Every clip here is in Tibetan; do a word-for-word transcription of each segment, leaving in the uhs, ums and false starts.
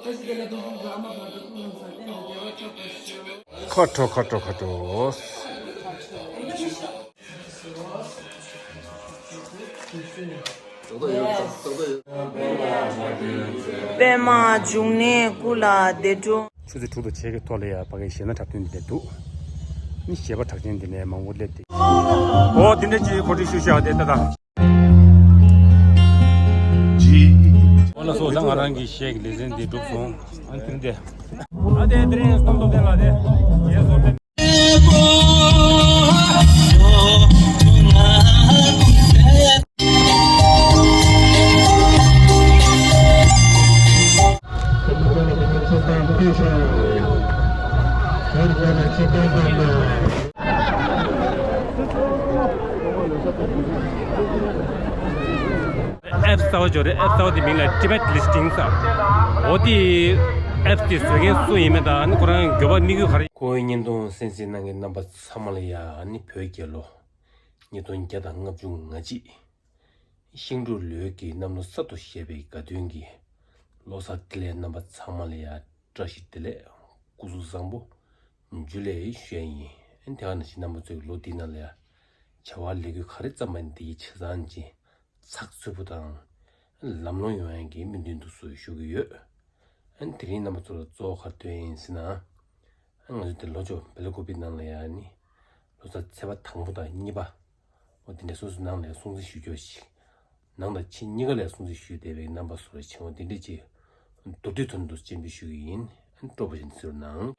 ཁ་དྲོ་ཁ་དྲོ་ཁ་དྲོ། པདྨ་འབྱུང་གནས་སྐུ་ལ་བདེ་འགྲོ། ཆུ་ཚོད་དྲུག་དང་ཕྱེད་ཀའི་ཐོག་ལ་ཡ་ཕ་གི་གཞས་སྣ་འཁྲབ་སྟོན་འདི་འདྲ་འདུག་ནི་གཞས་པ་གྲགས་ཅན་འདི་ནས་མང་པོ་སླེབས་ཏེ། འོ་འདི་འདྲ་ཅིག་གོ་སྒྲིག་ཞུ་བཞག་དེ་ལྟ་ད། འོ་ལགས་སོ། ད་ང་རང་གི་གཞས་ཀྱི་ལེ་ཚན་འདི་གྲུབ་སོང་། ཨ་ནི་དེ་རིང་དེ། ཨ་དེ་དེ་རིང་བསམ་ཐོག་བསྟན་ལ་དེ། རྒྱལ་སོ་དེ། ཨེབ་གསར་པ་འབྱོར་རེད། ཨེབ་གསར་པ་དེ་མིང་ལ་Tibet Listing ཟེར། འོ་དེ་ཨེབ་དེ་བཟོ་མཁན་སུ་ཡིན་མིན་དང་ཨ་ནི་ཁོ་རང་འགྱོད་པ་དམིགས་ཡུལ་ག་རེ། ཁོའི་བརྙན་ཐུང་གསན་གཟིགས་གནང་མཁན་རྣམ་པ་ཚང་མ་ལ་ཡ། ཨ་ནི་བོད་རྒྱལ་ལོ་ཉིས་སྟོང་བརྒྱ་དང་ལྔ་བཅུ་ང་གཅིག་ཤིང་འབྲུག་ལོའི་གི་གནམ་ལོ་གསར་དུ་བཞད་པའི་དགའ་སྟོན་གྱི་ལོ་གསར་བདེ་ལེགས། རྣམ་པ་ཚང་མ་ལ་ཡ་བཀྲ་ཤིས་བདེ་ལེགས། སྐུ་གཟུགས་བཟང་པོ། འཇུ་ལེ་ཞུ་ཡ་ཡིན། དེ་ག་ནང་བཞིན་རྣམ་པ་ཚོས་ལོ་འདིའི་ནང་ལ་ཡ་བྱ་བ་ལས་འགུལ་ག་རེ་བརྩམས་པ་ཡིན་དེའི་བྱས་ཙང་ཅིག་ཚགས་ཚུད་པོ་དང་ལམ་ལྷོང་ཡོང་ཡ་གི་སྨོན་འདུན་འདུག་སེ་ཞུ་གི་ཡོད། དེ་རིང་རྣམ་པ་ཚོ་ལ་གཙོ་བོ་ག་རེ་སྟོན་ཡིན་ཟེར་ན། ང་ཚོ་དེ་ལྷོ་ཕྱོགས་སྦེལ་ཀོབ་པི་ནང་ལ་ཡ་ནི་ལོ་གསར་ཚེས་པ་དང་པོ་དང་གཉིས་པ། འོ་དེ་འདྲ་སོ་སོའི་ནང་ལ་སྲུང་བརྩི་ཞུ་རྒྱུ་ཞིག་ནང་དང་ཕྱི་གཉིས་ཀ་ལ་སྲུང་བརྩི་ཞུས་བསྡད་པའི་རྣམ་པ་ཚོར་བྱུང་བ་དེ་འདྲ་ཅིག་མདོར་བསྡུས་ཐོག་ནས་སྤྱན་འབུལ་ཞུ་གི་ཡིན། སྤྲོ་པོ་བྱས་ནས་གཟིགས་རོགས་གནང་།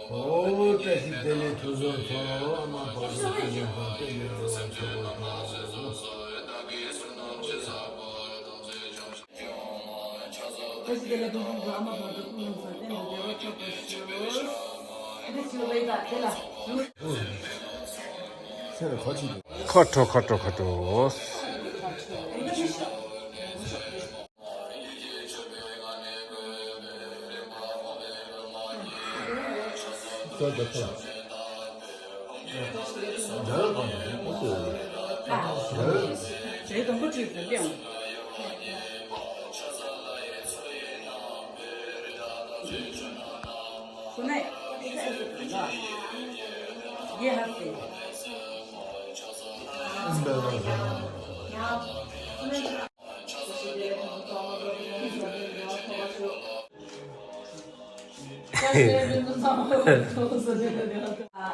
ཨོ་བཀྲ་ཤིས་བདེ་ལེགས། ཐུགས་གསོ་ཐོབ། ཨ་མ་བག་ཟ་སྐུ་མཁྱེན་པ་བསྟན་པའི་རོལ་པ་ཆོས་པོ་ཐོབ། བཀྲ་ཤིས་བདེ་ལེགས། ཐུགས་གསོ་ཐོབ། ཨ་མ་བག་ཟ་སྐུ་མཁྱེན་པ་བསྟན་པའི་རོལ་པ་ཆོས་པོ་ཐོབ། ཨ་དེ་ཆོས་པའི་ད་དེ་ལ། ཁ་དྲོ་ཁ་དྲོ་ཁ་དྲོ།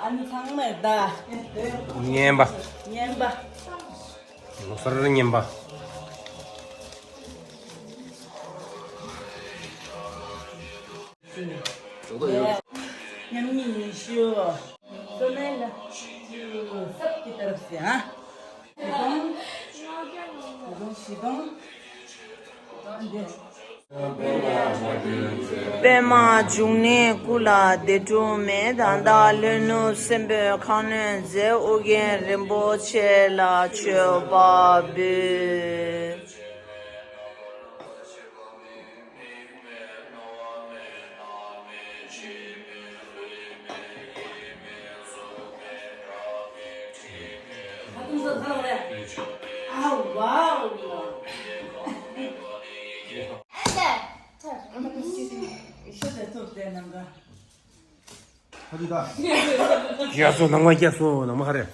ཨ་ནི་ཚང་མས་ད། ངན་པ། ངན་པ། ལོ་གསར་ངན་པ། མཉམ་ཉིད་ཉི་ཤུ། སོ་ནའི་ལ། སབ་ཀྱི་ཏ་རབ་སེ་ཧ། ཞི་དོང་། ཞི་དོང་། ཞི་དོང་། འདི། པདྨ་འབྱུང་གནས་སྐུ་ལ་འདས་གྲོངས་མེད། ད་ལྟ་ལྷོ་ནུབ་སྲིན་པོའི་ཁ་གནོན་མཛད། ཨོ་རྒྱན་རིན་པོ་ཆེ་ལ་མཆོད་པ་འབུལ། རྒྱ་སོ་ནང་མ་རྒྱ་སོ་ནང་མ་ཧ་རེ།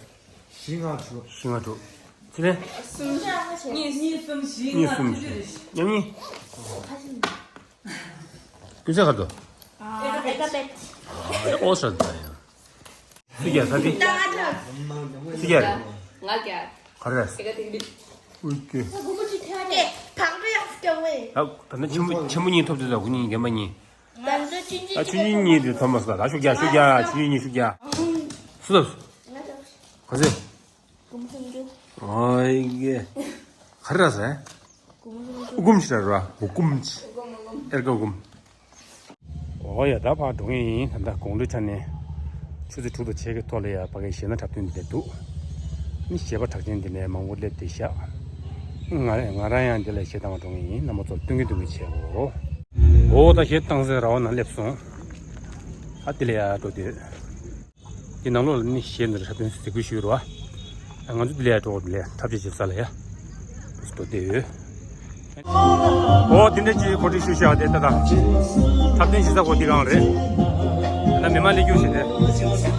བཞི་ལྔ་དྲུག་བཞི་ལྔ་དྲུག་ཅི་རེད། གསུམ། གཉིས། གཉིས། གསུམ། བཞི། གཉིས། ལྔ། གསུམ། བཅུ། བཅུ། མཉམ་གཉིས། ཀུན་ཚད་ག་རེ་འདུག་ཨ། ཨེ་ཀ་པེད། ཨ། ཨོ་ས་ད་ཡང་། སུ་རྒྱ་ས་དེ། སུ་རྒྱ་རེད། ང་རྒྱ། ག་རེ་རེད། ཨེ་ཀ་དེང་དུས། ཨུ་ཀེ། ཨེ། བག་མེད་ཡག་སྐྱོ་བས། ཨ། ད་ནི་ཆེན་པོ་ཆེན་པོ་གཉིས་ཐོབ་དུས་ད་ཁོ་གཉིས་རྒན་པ་གཉིས། ད་ཆུང་ཆུང་ཆུང་ཆུང་གཉིས་དེ་ཐོབ་མ་སོང་ད། ཤུགས་རྒྱག་ཤུགས་རྒྱག་ཆུང་ཆུང་གཉིས་ཤུགས་རྒྱག་སུ་ཐོབ་སོང་། ག་ཚོད། གོང་སུམ་ཅུ། ཨོ་ཡེ། ག་རེ་ར་ཟེར། གོང་སུམ་ཅུ། ཨུ་ཀུམ་ཆི་ར་ར། ཨུ་ཀུམ་ཆི། ཨུ་ཀུམ་ཨུ་ཀུམ། ཨེར་ཀ་ཨུ་ཀུམ། ཨོ་ཡ། ད་ཕར་འགྲོ་ངེས་ཡིན། ད་ལྟ་དགུང་ལོའི་ཆ་ནས་ཆུ་ཚོད་དྲུག་དང་ཕྱེད་ཀའི་ཐོག་ལ་ཡ་ཕ་གིའི་གཞས་སྣ་འཁྲབ་སྟོན་འདི་འདྲ་འདུག་ནི་གཞས་པ་གྲགས་ཅན་འདི་ནས་མང་པོ་སླེབས་བསྡད་ཤག་ང་ང་རང་ཡང་འདི་ལ་གཞས་བཏང་བ་འགྲོ་ངེས་ཡིན། རྣམ་པ་ཚོར་སྟོན་གི་འདུག་གི་བྱས་གོ། ཨོ་ད་གཞས་བཏང་སའི་ར་བ་ནང་སླེབས་སོང་། ཨ་དེ་ལ་ཡ་འགྲོ་དུས། དེ་ནང་ལོགས་ལ་ནི་གཞས་འདིར་འཁྲབ་སྟོན་གཟིགས་འབུལ་ཞུས་རོགས། ང་ཚོ་དེ་ལས་གྲོགས་དེ་ལས་འཁྲབ་ཆས་བྱེད་ས་ལ་ཡ། སྟོ་དེ་ཡོད། ཨོ་དེ་འདྲ་ཅིག་གོ་སྒྲིག་ཞུས་བཞག་དེ་ལྟ་དང་། འཁྲབ་སྟོན་བྱེད་ས་གོ་དེ་གང་རེད། ད་མི་མང་སླེབས་རྒྱུ་ཞིག་རེད། གཞོན་སྐྱེས་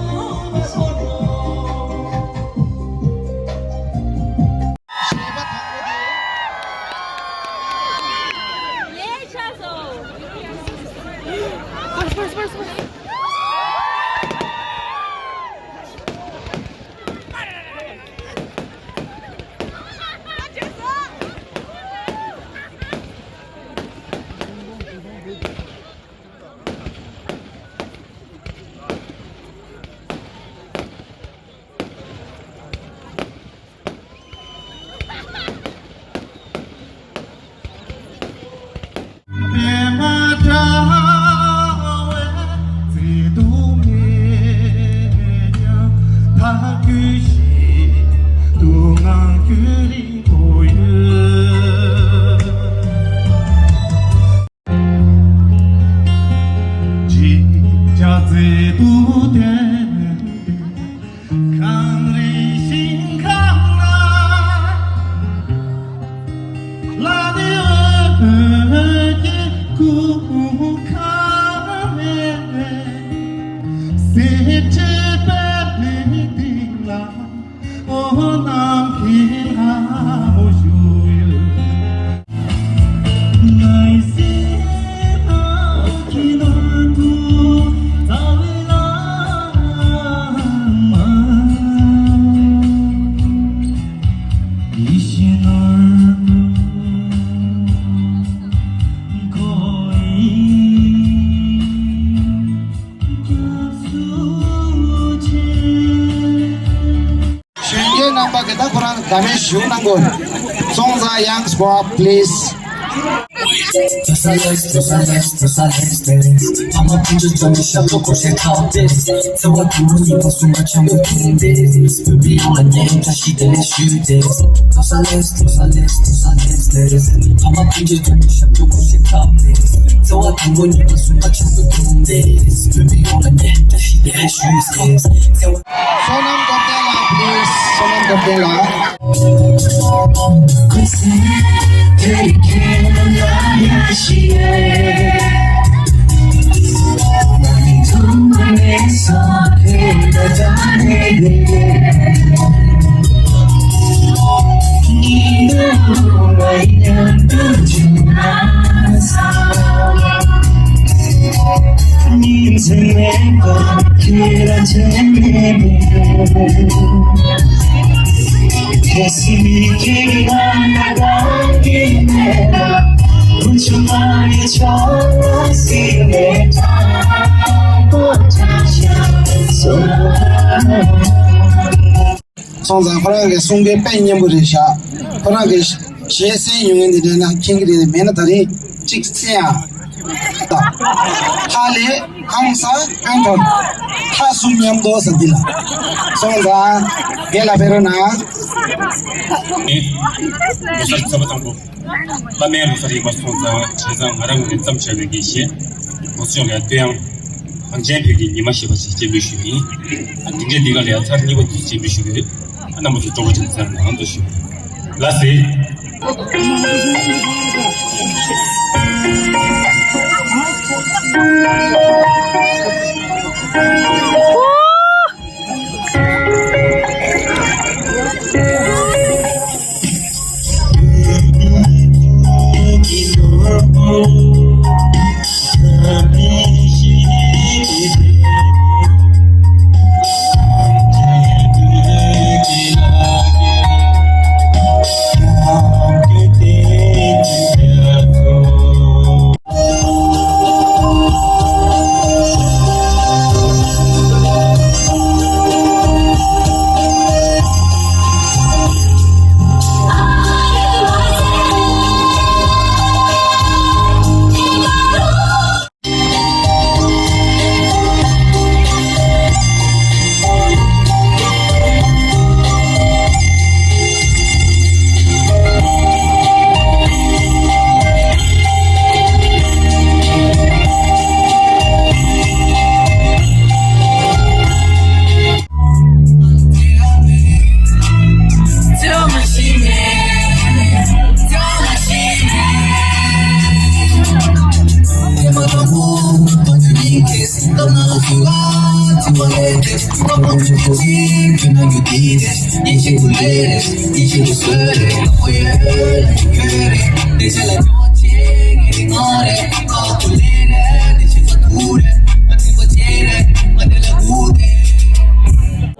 རྣམ་པ་གིས་ད་ཁོ་རང་གདམ་ག་ཞུ་གནང་དགོས། སོང་ཙང་ཡང་སྐོར་པི་ལི་སི། བསོད་ནམས་སྟོབས་ལྡན་ལགས་པི་ལི་སི། བསོད་ནམས་སྟོབས་ལྡན་ལགས། སོང་ཙང་ཁོ་རང་གི་གསུང་སྐད་དཔེ་སྙན་པོ་རེད་ཤག་ཁོ་རང་གི་གཞས་གསན་མྱོང་མཁན་དེ་འདྲ་ན་མཁྱེན་གྱི་རེད། མེད་ན་ད་རིང་ཇ་ ཏིག་ཙེ་ཡང་། ད། ཧ་ལས་ཧང་སང་ཨང་ཐོན། ཧ་སུ་མཉམ་དོ་ས་འདི་ལ། སོང་ཙང་། རྒན་ལགས་ཕེབས་རོགས་གནང་། ལོ་གསར་ཚེས་པ་དང་པོ། བླ་མའི་ལོ་གསར་ཡིན་པ་སོང་ཙང་བྱས་ཙང་ང་རང་གི་རེ་ཙམ་བྱས་པའི་གི་གཞས། ང་ཚོ་ལ་ལྟོས་ཡང་། གངས་ཅན་བོད་ཀྱི་ཉི་མ་ཞེས་པ་ཞིག་སྤྱན་འབུལ་ཞུས་ཡིན། ཨ་འདི་འདྲའི་འདི་ག་ལ་ཡང་ཚར་གཉིས་པ་དུ་སྤྱན་འབུལ་ཞུ་གི་ཡོད། ཨ་རྣམ་པ་ཚོ་སྤྲོ་པོ་བྱུང་ཚར་ནང་དུ་ཞུ། ལ་སེ།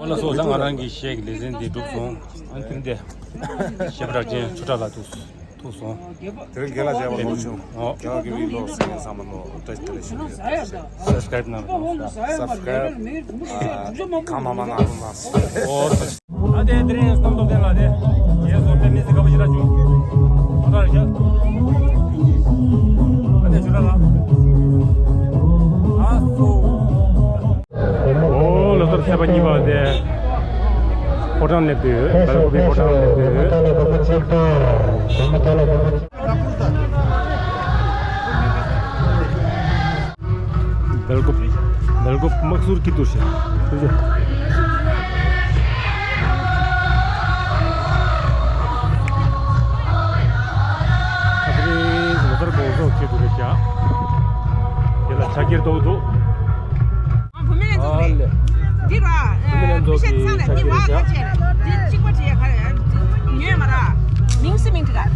འོ་ལགས་སོ། ད་ང་རང་གི་གཞས་ཀྱི་ལེ་ཚན་འདི་གྲུབ་སོང་། ཨ་ཐུན་ཏེ་གཞས་པ་གྲགས་ཅན་ཆོས་གྲགས་ལགས་ཐུགས་ཐུགས་སོང་། དེ་རིང་རྒན་ལགས་མཇལ་བ་ལོ་ཆུང་། ཨོ། རྒྱལ་བ་དགེ་བའི་བློ་གསལ་ངན་ཚང་མ་ལོ་བཀྲ་ཤིས་བདེ་ལེགས་ཞུ་གི་ཡོད། སབ་སི་ཀ་རེབ་གནང་རོགས་གནང་། སབ་སི་ཀ་རེབ་གང་མང་མང་གནང་རོགས་གནང་། ཨོ། ཨ་དེ་དེ་རིང་སྟོན་ཐོག་དེ་ལ་དེ་རྒྱལ་སོ་དཔེ་མི་སྲིད་དགའ་པོ་ཞེ་དྲག་བྱུང་། ཨ་ད་རེ་ཤག་ཨ་དེ་ཞུ་ར་ལ། ཨ་སོ། ཨོ་ལོ་སར་ཚེས་པ་གཉིས་པ་དེ་ཕོ་བྲང་སླེབས་དུས་སྦེལ་ཀོབ་པའི་ཕོ་བྲང་སླེབས་དུས། སྦེལ་ཀོབ་སྦེལ་ཀོབ་དམག་ཟུར་སྐྱིད་སྡུག་ཞིག་ཐུགས་རྗེ། ཨ་ཁ་རི་ལོ་སར་དགོང་ཚོགས་ཁྱེད་དུ་རེ་བཞག་དེ་ལ་ཆ་རྒྱལ་རྡོག་རྡོག་བུད་མེད་ལྷན་ཚོགས་ཀྱི་འདི་ར། བུད་མེད་ལྷན་ཚོགས་ཀྱི་ཕྱག་འཁྱེར་རེད་ཤག་འདི་གཅིག་པ་བྲིས་ཡ་ག་རེ་ཉོས་མ་ར། མིང་སི་མིང་བྲིས་ག་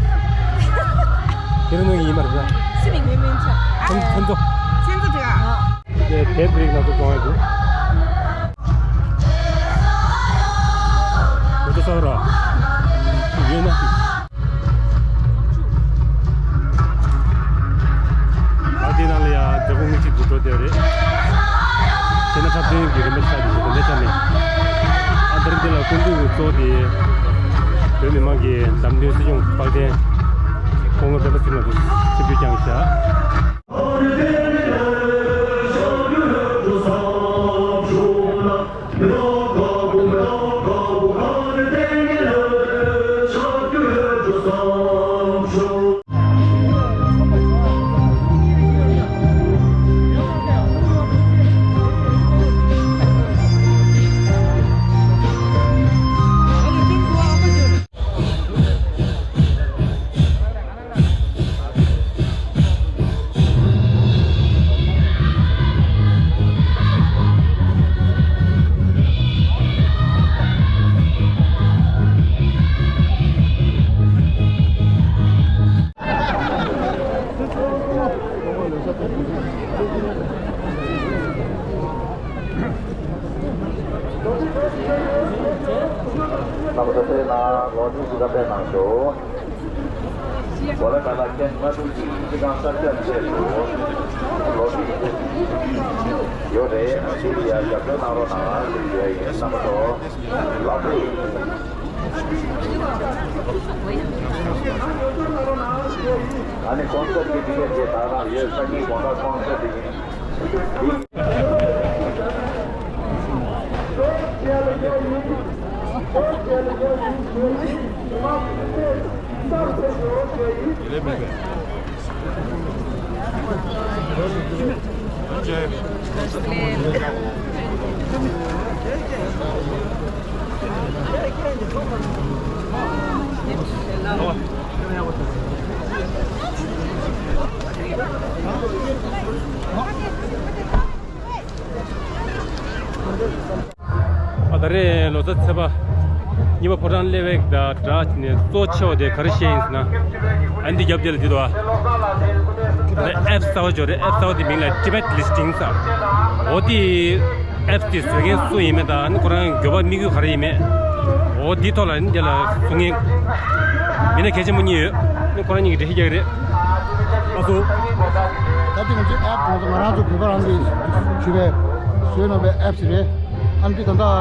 དེ་རིང་ནང་ཡིན་མ་རེད་ཤག་སི་མིང་མིང་མིང་ཆ། མཚན་མཚན་གཙོ། མཚན་གཙོ་བྲིས་ག་དེ་དེབ་རིགས་ང་ཚོ་བཙོང་ཡ་འདུག་ང་ཚོ་ས་ར་ཡོད་ན། ཨ་དེ་ནང་ལ་ཡང་མཛད་སྒོ་དངོས་གཅིག་ཏུ་འགྲོ་བསྡད་རེད། དེ་ན་འཁྲབ་སྟོན་གྱི་རིན་པ་ཆགས་ཀྱི་ཞེས་དེ་འདྲ་ཆགས་མེད། ཨ་དེ་རིང་འདི་ལ་སྐུ་མདུན་གྱི་གཙོ་དེ་བོད་མི་མང་གི་བདམས་ཐོན་སྲིད་སྐྱོང་དཔལ་ལྡན་སྐུ་ངོ་སྤེན་པ་ཚེ་རིང་ལགས་སུ་ཆིབས་བསྒྱུར་བསྐྱངས་བཞག་རྣམ་པ་ཚོ་དེ་ན་ལོ་རྒྱུས་ཀྱི་བཀའ་དྲིན་གནང་ཤོག་གོ་ལ་ཀ་ལ་ཁྱེད་ང་ཚོ་གི་སྤྱི་ཁང་གསར་རྒྱག་ཆེད་དུ་ལོ་རྒྱུས་ཡོད་རེད། དེ་ཡ་རྒྱབ་སྐྱོར་གནང་རོགས་གནང་ཞུ་ཡ་ཡིན། རྣམ་པ་ཚོ་ལག་ཁུ། ཨ་ནི་ཀོན་སར་གྱི་ཊི་ཀེ་ཊི་དེ་ད་རང་ཡོད། སང་ཉིན་དགོང་དག་ཀོན་སར་དེ་ཡིན། ཨ་ད་རེས་ལོ་གསར་ཚེས་པ་གཉིས་པ་ཕོ་བྲང་སླེབས་པའི་དང་སྦྲགས་ནས་གཙོ་ཆེ་བ་དེ་ག་རེ་བཤད་ཡིན་ཟེར་ན། ཨ་འདི་རྒྱབ་དེ་ལ་འདི་འདུག་ཨ། ཨེབ་གསར་བ་འབྱོར་རེད། ཨེབ་གསར་བ་དེ་མིང་ལ་Tibet Listing ཟེར། འོ་དེ་ཨེབ་དེ་བཟོ་མཁན་སུ་ཡིན་མིན་དང་ནི་ཁོ་རང་འགྱོད་པ་དམིགས་ཡུལ་ག་རེ་ཡིན་མིན། འོ་དེའི་ཐོག་ལ་ནི་དེ་ལ་གསུང་མཁན་མི་སྣ་གལ་ཆེན་པོ་གཉིས་ཡོད། ནི་ཁོ་རང་གཉིས་ཀྱིས་འགྲེལ་བཤད་རྒྱག་གི་རེད། ཨ་སོ། ད་དེ་ང་ཚོའི་ཨེབ་ང་ཚོ་ང་རང་ཚོ་བོད་པ་རང་གིས་བཟོས་པའི་བཟོས་གནང་བའི་ཨེབ་ཞིག་རེད། ཨ་འདི་ད་ལྟ་ཨ་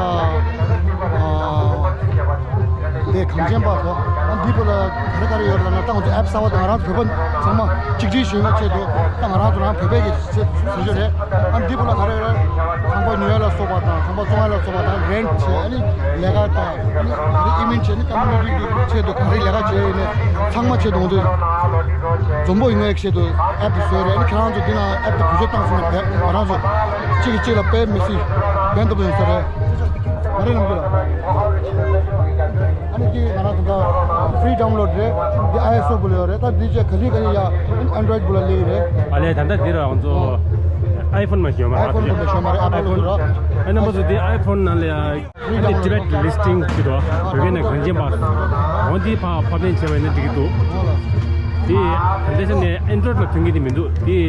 དེ་གངས་ཅན་པ་ཚོ། ཨ་འདི་བུ་ལ་ག་རེ་ག་རེ་ཡོད་ལབ་ན། ད་ང་ཚོ་ཨེབ་གསར་བ་དེ་ང་རང་ཚོ་བོད་པ་ཚང་མ་གཅིག་སྒྲིལ་བྱེད་ཡོང་ཆེད་དུ། ད་ང་རང་ཚོ་རང་བོད་པའི་གི་བཟོ་བཟོ་རྒྱུ་རེད། ཨ་འདི་བུ་ལ་ག་རེ་ཡོད་ལབ། ཁང་པ་ཉོ་ཡ་ལ་སོགས་པ་དང་ཁང་པ་བཙོང་ཡ་ལ་སོགས་པ་དང་རེན་ཊི་བྱས། ཨ་ནི་ལས་ཀ་དང་ཨ་ནི་ག་རེ་ཨི་མིན་བྱས་ནི་ཀམ་མུ་ནི་ཊི་གི་ཆེད་དུ་ག་རེ་ལས་ཀ་བྱས་ཡོད་ནས་ཚང་མ་ཆེད་དུ་ང་ཚོས་འཛོམས་པོ་ཡོང་བའི་ཆེད་དུ་ཨེབ་དེ་བཟོས་རེད། ཨ་ནི་ཁྱེད་རང་ཚོ་འདི་ནང་ཨེབ་དེ་བེད་སྤྱོད་བཏང་སོང་ན་བས་ང་རང་ཚོ་གཅིག་གིས་གཅིག་ལ་དཔེ་མི་སྲིད་ཕན་ཐོགས་པོ་ཡོང་ས་རེད། མ་རེད་ནམ་རྒྱུན་ལ། ཨ་ནི་འདི་ང་རང་ཚོ་ད་ཕི་རི་ཌའུན་ལོཌ་རེད། འདི་ཨའི་ཨེསི་ཨོ་བུ་ལ་ཡོད་རེད། ད་འདི་བྱས་ག་ལེ་ག་ལེ་ཡ་ཨན་ཌོ་རོ་ཌི་བུ་ལ་སླེབས་ཀྱི་རེད། ཨ་ལས་ད་ལྟ་འདི་ར་ང་ཚོ་ཨའི་ཕོན་མ་ཞོན་མ་ཨའི་ཕོན་མ་ཞོན་མ་རེད། ཨ་ཕོན་ལ་འགྲོ། ཨ་ནམ་པ་ཚོ་འདི་ཨའི་ཕོན་ནང་ལ་ཡ། ཨ་ནི་Tibet Listing ཞུ་དོ། བོད་སྐད་ནས་གངས་ཅན་པ། འོ་འདི་ཕར་ཕབ་ལེན་བྱས་པ་ཡིན་ན་འགྲིག་གི་འདུག་དེ་ད་ལྟའི་ཆ་ནས་ཨན་ཌོ་རོ་ཌི་ལ་ཐོན་གྱི་དེ་མི་འདུག་དེ་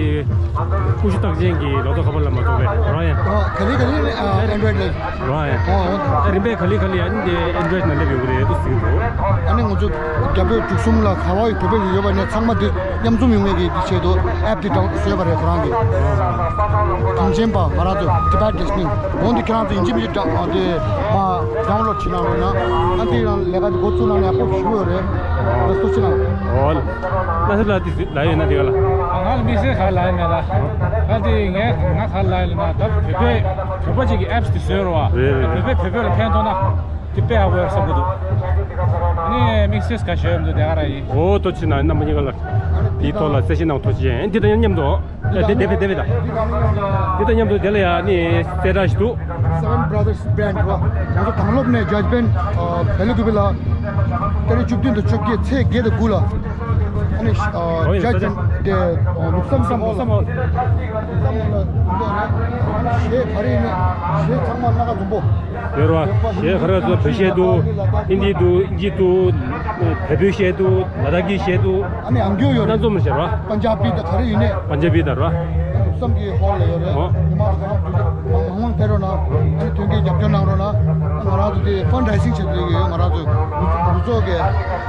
ཀུ་ཤུ་རྟགས་ཅན་གྱི་ལག་ཐོགས་ཁ་པར་ལ་མ་གཏོགས་པའི་རང་ཡང་། ཨ་ག་ལེ་ག་ལེ་ཨན་ཌོ་རོ་ཌི་ལ། རང་ཡང་། ཨ་རིམ་པས་ག་ལེ་ག་ལེ་ཡང་འདི་ཨན་ཌོ་རོ་ཌི་ནང་སླེབས་ཡོང་གི་རེད་འདུག་ཟེར་གྱི་འདུག་ཨ་ནི་ང་ཚོ་རྒྱ་བོད་འབྲུག་གསུམ་ལ་ག་བ་ཡི་བོད་པ་ཡོད་པ་ནས་ཚང་མ་འདི་མཉམ་འཛོམས་ཡོང་བའི་གི་འདི་ཆེད་དུ་ཨེབ་འདི་ཌའུན་བཟོས་པ་རེད། ཁོ་རང་གིས་གངས་ཅན་པ་ང་རང་ཚོ་Tibet Listing འོ་འདི་ཁྱེད་རང་ཚོ་ཡིན་གཅིག་མིན་གཅིག་ཌའུན་འདི་མ་ཌའུན་ལོཌ་བྱེད་གནང་རོགས་གནང་། ཨ་འདི་རང་ལས་ཀ་འདི་འགོ་བཙུགས་གནང་ནས་ཡག་པོ་ཞུ་ཡོད་རེད། ད་གསོ་ཆེ་གནང་། འོ་ལ། ན་ཚ་ལ་དེ་ལ་ཡོད་ན་དེ་ག་ལ། ང་ལ་དམིགས་བསལ་ག་ལ་ཡོད་མེད་ལ། ད་དེ་ངས་ང་ག་ལ་ཡོད་ལ་ན་ད་བོད་པའི་བོད་པ་ཅིག་གི་ཨེབ་སི་དེ་བཟོས་རོགས་ཨ། རེད་རེད། བོད་པའི་བོད་པ་ལ་ཕན་ཐོགས་ན་དེ་དཔེ་ཡག་པོ་ཡོད་བསམ་གི་འདུག་ཨ་ནི་དམིགས་བསལ་ག་ཞུ་ཡོད་མི་འདུག་དེ་ག་ར་ཡིན། འོ་ཐུགས་རྗེ་ཆེ་གནང་། རྣམ་པ་གཉིས་ཀ་ལ་དེའི་ཐོག་ལ་གསལ་བཤད་གནང་ཐུགས་རྗེ་ཆེ། འདི་དང་མཉམ་དུ་ཨ་དེ་དེ་བས་དེ་བས་ད་འདི་དང་མཉམ་དུ་དེ་ལ་ཡ་ནི་གསལ་བསྒྲགས་ཤིག་འདུག Seven Brothers Band རོ། ང་ཚོ་དང་སློབ་ནས་ཇཱཇ་མེན་ཊི་བེ་ལུ་ཀུ་པི་ལ་ཏ་རིག་བཅུ་བདུན་དང་བཅོ་བརྒྱད་ཚེས་བརྒྱད་དང་དགུ་ལ་ཨ་ནི་ཨོ་ཡིན་ཇཱཇ་མེན་ཊི་དེ་ལུགས་བསམ་ལུགས་བསམ་ལུགས་བསམ་ལུགས་བསམ་ལ་འདུག་རེད། ཨ་ནི་གཞས་ག་རེ་ཡིན་ན་གཞས་ཚང་མ་སྣ་ཁ་འཛོམས་པོ། ཡོད་རེད་བ། གཞས་ག་རེ་ཚོ་བོད་གཞས་འདུག་ཧིན་དི་འདུག་ཨིན་ཇི་འདུག་བལ་པོའི་གཞས་འདུག་ལ་དྭགས་ཀྱི་གཞས་འདུག་ཨ་ནི་ཨང་ཀྱོ་ཡོད་རེད། སྣ་འཛོམས་བྱས་ར། པན་ཇ་པི་དང་ག་རེ་ཡིན་ནས། པན་ཇ་པི་དང་ར། བསམ་གྱི་ཧོལ་ལ་ཡོད་རེད། ཨོ། ཉི་མ་གང་དུས་མང་མང་ཕེབས་རོགས་གནང་། ཨ་ནི་དོན་གྱི་རྒྱབ་སྐྱོར་གནང་རོགས་གནང་། ང་རང་ཚོ་དེ་ཕན་ཌ་རེ་སིང་བྱེད་དུས་ཡོད། ང་རང་ཚོ་རུ་ཚོགས་ཀྱི་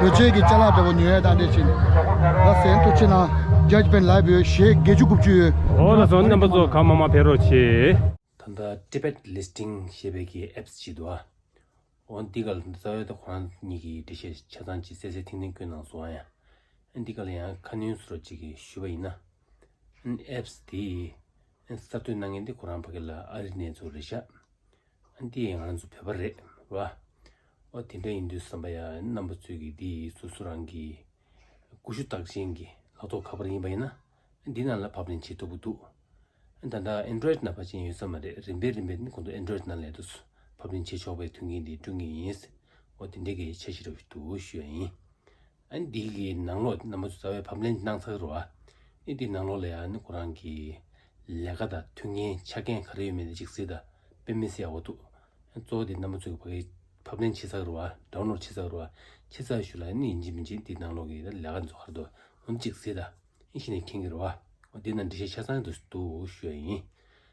ལོ་ཆེན་གྱི་ཅ་ལག་འདྲ་པོ་ཉོ་ཡས་དང་དེ་བཞིན་ལ་སེམས་ཐུགས་ཆེ་གནང་། ཇཱཇ་མེན་ཊི་ལའེབ་ཡོད། གཞས་བརྒྱད་ཅུ་དགུ་བཅུ་ཡོད། འོ་ལགས་སོ། རྣམ་པ་ཚོ་གང་མང་མང་ཕེབས་རོགས་བྱེད། ད་ལྟ་Tibet Listing ཞེས་པའི་གི་ཨེབ་སི་ཅིག་འདུག་ཨ། འོ་འདི་ག་ལ་རྩ་བའི་ད་ཁོ་རང་གཉིས་ཀྱི་འགྲེལ་བཤད་ཆ་ཚང་ཅིག་གསལ་གསལ་ཐིང་ཐིང་བཀོད་གནང་སོང་ཨ་ཡ། འདི་ག་ལ་ཡང་ཁ་སྣོན་སུ་རོ་ཅིག་གིས་ཞུས་པ་ཡིན་ན། ཨེབ་སི་དེ་གསར་གཏོད་གནང་མཁན་དེ་ཁོ་རང་ཕ་གི་ལ་ཨ་རི་ནས་ཚོ་རེད་ཤག་འདི་ང་རང་ཚོ་བོད་པ་རེད་བ། འོ་དེ་འདྲ་ཡིན་དུས་བསམ་པ་ཡ་རྣམ་པ་ཚོས་ཀྱིས་འདི་སོ་སོ་རང་གི་ཀུ་ཤུ་རྟགས་ཅན་གྱི་ལག་ཐོགས་ཁ་པར་ཡིན་པ་ཡིན་ན། འདི་ནང་ལ་ཕབ་ལེན་བྱེད་ཐུབ་ཀྱི་འདུག་ད་ལྟ་ཨན་ཌོ་རོ་ཡིཌ་ནང་ཕལ་ཆེར་ཡོད་ས་མ་རེད། རིམ་པས་རིམ་པས་ནི་གོང་དུ་ཨན་ཌོ་རོ་ཡིཌ་ནང་ལ་དུ་ཕབ་ལེན་བྱེད་ཆོག་པའི་མཐུན་རྐྱེན་འདི་བསྐྲུན་གྱི་ཡིན། འོ་དེ་འདྲའི་གི་འཆར་གཞི་རུ་འདུག་ཞུ་ཡ་ཡིན། ཨ་ནི་འདི་གི་ནང་ལོགས་རྣམ་པ་ཚོ་རྩ་བའི་ཕབ་ལེན་གནང་ཚར་རོ། ཨ་ནི་འདི་ནང་ལོགས་ལ་ཡང་ནི་ཁོ་རང་གི་ལས་ཀ་དང་མཐུན་རྐྱེན་ཆ་རྐྱེན་ག་རེ་ཡོད་མེད་དེ་གཅིག་གཟིགས་དང་དཔེ་མི་སྲིད་ཡག་པོ་འདུག་གཙོ་བོ་དེ་རྣམ་པ་ཚོ་གི་ཕ་གི་ཕབ་ལེན་བྱེད་ཚར་རོ། ཌའུན་ལོཌ་བྱེད་ཚར་རོ། བྱེད་ཚར་ཞུ་ལ་ནི་ཡིན་གཅིག་མིན་གཅིག་འདི་ནང་ལོགས་ཀྱི་ལས་ཀ་འཛུགས་ཁར་དུ་འོ་ནི་གཅིག་གཟིགས་དང་། ཨིན་ཤི་ནས་མཁྱེན་གྱི་རེད་བ། འོ་དེ་ན་འགྲེལ་བཤད་ཆ་ཚང་དུ་འདུག་ཞུ་ཡ་ཡིན།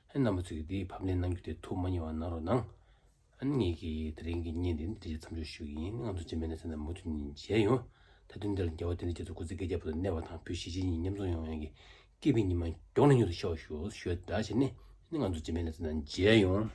ཨ་རྣམ་པ་ཚོས་ཀྱིས་དེའི་ཕབ་ལེན་གནང་རྒྱུ་དེ་ཐུགས་མ་ཉེས་པ་གནང་རོགས་གནང་། ཨ་ནི་ངེད་ཀྱིས་དེ་རིང་གི་བརྙན་དེ་ནི་འདི་ལ་མཚམས་འཇོག་ཞུ་གི་ཡིན། ང་ཚོ་རྗེས་མའི་ལེ་ཚན་ནང་མུ་མཐུད་ནས་མཇལ་ཡོང་། ད་དུང་འདིར་རྒྱལ་བ་དེ་འདྲ་རྒྱ་མཚོ་སྐུ་ཚེ་བསྐལ་བརྒྱའི་བར་དུ་གནས་པ་དང་བོད་གཞིས་བྱེས་གཉིས་མཉམ་འཛོམས་ཡོང་ཡག་གི་སྐྱིད་པའི་ཉི་མ་མགྱོགས་ནས་མྱུར་དུ་ཤར་བར་ཤོག་ཞུ་ཡ་འདྲ་བྱས་ནས་ནི་ང་ཚོ་རྗེས་མའི་ལེ་ཚན་ནང་མཇལ་ཡོང་།